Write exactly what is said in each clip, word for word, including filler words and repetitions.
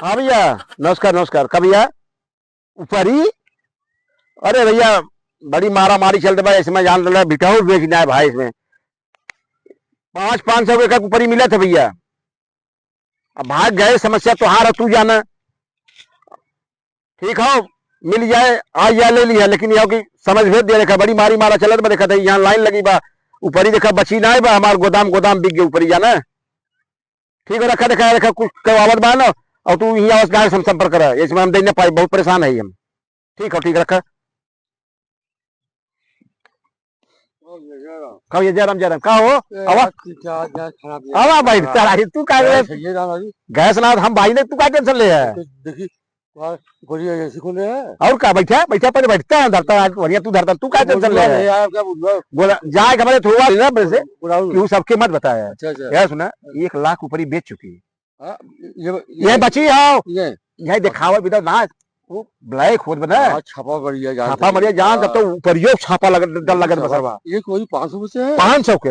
हाँ भैया, नमस्कार, नमस्कार। का भैया? ऊपरी? अरे भैया, बड़ी मारा मारी चलत बा, इसमें जान लेना, बिठाऊ बेचना है भाई इसमें। पाँच, पाँच सौ के एक ऊपरी मिलत है भैया। अब भाग गए, समस्या तोहार है, तू जाना। ठीक हो, मिल जाए, आ जाए, ले लिया, लेकिन यह कि समझ भेद दे रखा, बड़ी मारी मारा चलत बा, देखा था, यहाँ लाइन लगी बा, ऊपरी देखा, बची ना बा, हमार गोदाम, गोदाम बिक गए ऊपरी, जाना। ठीक हो, रखा, देखा, देखा, कुछ करवावत बा ना, और तू यहाँ आवाज कहाँ से हम संपर्क करा, इसमें हम दे ना पाई, बहुत परेशान है हम। ठीक हो, ठीक रखा। का भैया, जय राम, जय राम। का हो? ए, आवा। आज की क्या, क्या खराब है? आवा भाई, खराब। तारा ही, तू का गैस रे? है, ये ना भाई। गैस ना, हम भाई ने, तू का टेंशन ले है? तो देखी, वहाँ बढ़िया एसी खोले है। और का, बैठा, बैठा, पहले बैठता है, धरता है, बढ़िया तू धरता, तू का वो टेंशन ले बुला है? ले यार, क्या बुला? बोला, जाए के हमारे थोड़ा ना, बस से, बुलाओ। क्यों सबके मत बताया। अच्छा, अच्छा। यार सुना, हाँ। एक लाख ऊपर ही बेच चुकी। हाँ, ये, ये ये बची हो। ये। यही दिखावा बिदा ना, वो ब्लैक होत बना। हाँ, छापा बढ़िया जान छापा से। बढ़िया जान, तब हाँ। तो ऊपरियो छापा लग, डर लगत बसरवा। ये कोई पाँच सौ में से है? पाँच सौ के।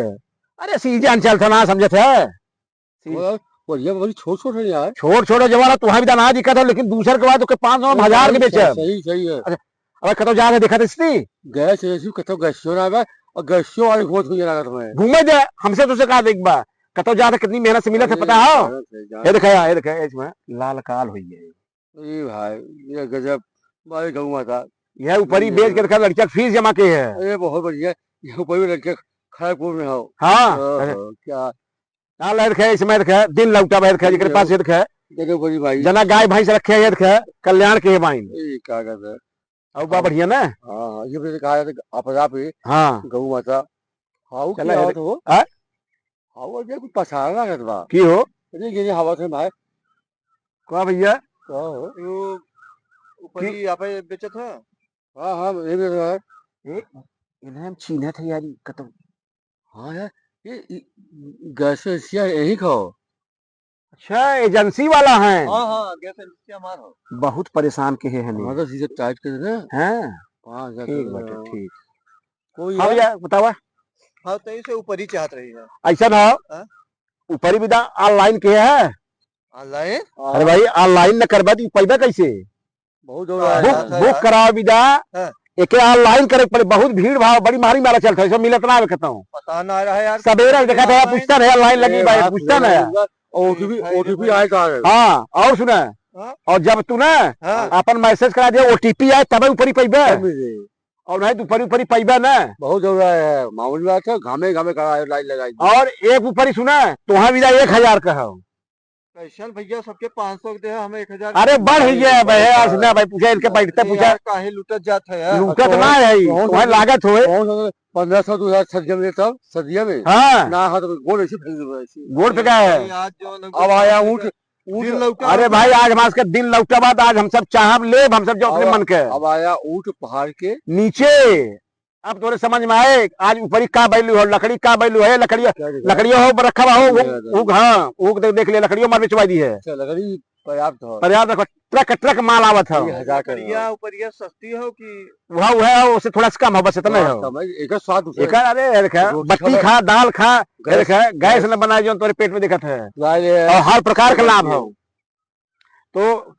अरे सीजन चलत है ना, समझत है। सी- वो बढ़िया, बड़ी छोट छोट है यार। छोट छोट है जवाना, तुहां बिदा ना दिक्कत है, लेकिन दूसर के बाद ओके पाँच सौ में, नहीं, हजार के नहीं, बेचे। सही, सही है। अच्छा, अब कतौ जात है, देखा था स्थिति? गैस ऐसी कतौ गैसियो ना बा, और गैसियो वाली होत हुई लागत में। घूमे दे, हमसे तुझसे का देख बा? कतौ जात है, कितनी मेहनत से मिलत है, अरे, पता हो? मेहनत है, जान ये देखा, ये देखा, इसमें लाल काल हुई है। अरे भाई, ये गजब, भाई गऊ माता। यह ऊपरी ये बेच के देखा, लड़किया के फीस जमा के है। अरे बहुत बढ़िया, ये ऊपरी लड़के खड़गपुर में हो। हाँ, ओहो, अरे। क्या? ना लहर खे, इसमें खे, दिन लौटा बहर खे, जेकरे पास ये खे। देखो बड़ी भाई। जना गाय भैंस रखे है खे, कल्याण के है बाइन। ए, का कहते हैं? अब बा बढ़िया ना? हाँ, हाँ, ये भी कहा जाता है, आपदा पे हाँ। गऊ माता। हाउ चला की है आवत रे। हो? हाँ? हाउ अब ये कुछ पछाड़ा लागत बा। की हो? अरे, ये हवा से भाई। का भैया? का हो? यो ऊपर की ही आप ही बेचत है? हाँ, हाँ, ये भी है। ए, इन्हें हम छीनत है यार, ई कतौ। हाँ यार, ये, ये गैस एजेंसिया यही खाओ। अच्छा, एजेंसी वाला है। हाँ, हाँ, गैस एजेंसी हमार हो। बहुत परेशान के है हमें। हमारा सीधे टाइट कर दे। हैं? पाँच हजार ठीक कर बाटे, दे। ठीक। कोई हाँ यार। भैया, बतावा। हाँ, तो इसे ऊपर ही चाहत रही है। ऐसा ना हो, हाँ? ऊपर ही विदा ऑनलाइन के है। ऑनलाइन? अरे भाई, ऑनलाइन न करबा तो पैबा कैसे? बहुत जोर हाँ, है। बुक, हाँ, बुक हाँ। कराओ विदा। हाँ। एके ऑनलाइन करे के पड़े, बहुत भीड़ भाव, बड़ी मारी मारा चलत है, सब मिलत ना आवे कहता हूँ। पता ना रहा यार। सबेरे देखा था, हाँ, पूछता रहे, लाइन लगी ए, भाई, बात पूछता नहीं ना। है। ओटीपी, भाई, ओटीपी भाई। आए तो आ गए। हाँ, और सुना, हाँ? और जब तू ना हाँ। अपन मैसेज करा दिया, ओटीपी आए, तबे ऊपर ही पैबे। तब मिले। और नहीं तो ऊपर ही, ऊपर ही पैबे ना। बहुत जोर है, मामूली बात है, घामे घामे खड़ा है, लाइन लगाई दी। और एक ऊपर ही सुना, तुहां विदा एक हजार का है। कैसन भैया, सबके पाँच सौ के दे, हमें एक हजार अरे, बढ़ ही गया भाई, यार, सुना भाई, पूछा इनके ए, बैठते ए, पूछा। यार, काहे लूटत जात है यार? लूटत तो ना है, कौन तुम्हें सा, लागत होए। कौन सा पन्द्रह सौ, दो हजार सदिया में तब, सदिया में? हाँ। ना, हाँ, तो गोड़ ऐसे फेंक दे, ऐसे। गोड़ पे क्या है? अरे, आज जो लोग अब आया ऊँट, ऊँट। दिन लौटा अरे हुआ। भाई, आज हमारे के दिन लौटा बात, आज हम सब चाहब लेब, हम सब जो अपने अब, मन के। अब आया ऊँट पहाड़ के नीचे। अब तोरे समझ में आए, आज ऊपरी का value हो, लकड़ी का value है, लकड़िया, क्या देखा? लकड़िया हो, रखा हुआ हो, वो, क्या देखा? वो, हाँ, वो देख, देख ले, लकड़ियों मार बेचवाई दी है। अच्छा, लकड़ी पर्याप्त हो। पर्याप्त रखो, ट्रक, ट्रक माल आवत हो। ये हजार का लकड़िया हो। ऊपरिया सस्ती हो कि? वह, वह हो, उससे थोड़ा सा कम हो, बस इतना ही स्वाद हो। कम है, एकर स्वाद दूसरा एकर, है। अरे, ये देखा, रोटी बत्ती खाओ, खा, दाल खा, ये गैस, देखा, गैस गैस। न बनाए जो तोरे पेट में दिखत है। ला ले, और हर प्रकार का लाभ हो। तो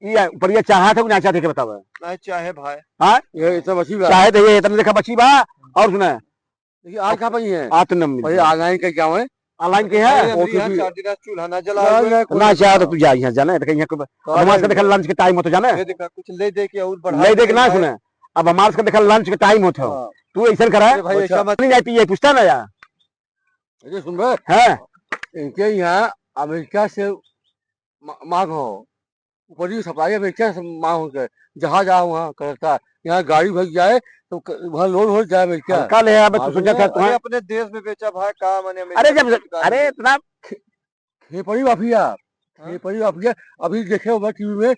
ये ऊपरिया चाहत है कि ना चाहत है, के बतावे? नहीं चाहे भाई। हाँ? ये इतना बची बा। चाहे तो ये इतना देखा बची बा। और सुना, देखिए, आज कहाँ पर ही है? आज तो न मिल भाई, जाए। ऑनलाइन का क्या है? ऑनलाइन के है? भाई, हम ओटीपी। यहाँ चार दिन आज चूल्हा ना जला ना, हुए। ना, कोई ना चाहे तो तू जा यहाँ, जाना है, तो कहीं यहाँ को, कहाँ अब हमारे से जाएंगे? देखा लंच के टाइम हो तो जाना है। ये देखा, कुछ ले दे के और बढ़ा ले दे के दे ना भाई। सुना, अब हमारे से देखा लंच के टाइम हो तो। हाँ। तू ऐसा करा, अरे भाई, अच्छा। ऐसा मत नहीं जाती, ये पूछता ना यार। अरे सुन बे, हाँ। इनके यहाँ अमेरिका से मा-, मांग हो, ऊपरी सप्लाई अमेरिका से मांग हो गए, जहाँ जाओ वहाँ करता, यहाँ गाड़ी भग जाए तो क-, वहाँ लोड हो जाए अमेरिका। हल्का ले, अब तू मालूम सोचा है? था, अरे तुम्हें अपने देश में बेचा भाई, का माने अरे अमेरिका जब, में सरकार अरे में। इतना खे-, खेपड़ी माफिया, हाँ? खेपड़ी माफिया, अभी देखे हो टीवी में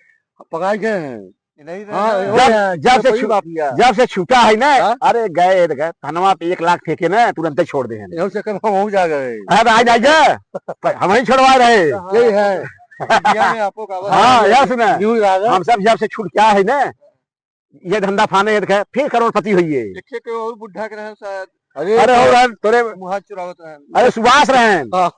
पकड़ाए गए हैं। नहीं हाँ, रहे। वो जब, है, जब से खेपड़ी छू-, माफिया। जब से छूटा है ना, हाँ? अरे गए, गए, धनवा पे एक लाख फेंके ना, तुरंत ही छोड़ दे हैं। एहू से कम हम हो जा गए। हाँ, तो आज आइए, पर हम ही छोड़वा रहे। हाँ। यही है। मीडिया में आपको खबर हाँ, है। यार सुना, न्यूज़ आ गया। हम सब जब से छूट क्या है ना, ये धंधा फाने, ये देखे, फिर करोड़पति होइए। देखे के और बुढ़ा के रहे शायद। अरे, अरे, हो रहे, तोरे मुहा चुरावत रहे। अरे, सुभाष रहे। हाँ।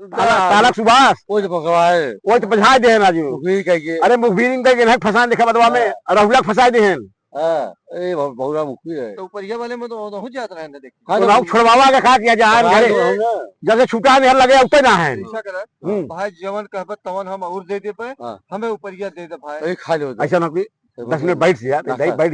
ताला, ताला सुभाष। ओए तो फंसवाए। ओए तो फंसाए देहेन राजू। मुखबिर कह के। अरे मुखबिर इनका के नहीं फंसा देखा बदवा में, हाँ। राहुला के फंसाए देहेन। हाँ, ए भौ-, भौरा मुखबिर है। तो ऊपरिया वाले में तो, तो जात रहे ना, देखिए। हाँ, तो तो ना छोड़वावा के का किया जाए, हाँ, घरे। तो हम ना। जैसे छुटा नहीं लगे, उतना है। ऐसा करा, हम्म। भाई जवन कहबे तवन हम और दे देबे, हाँ। हमें ऊपरिया दे दे भाई। अरे खा लो तो। ऐसा ना कोई, तो दस मिनट बैठ से यार, हाँ, बैठ, हाँ। बैठ।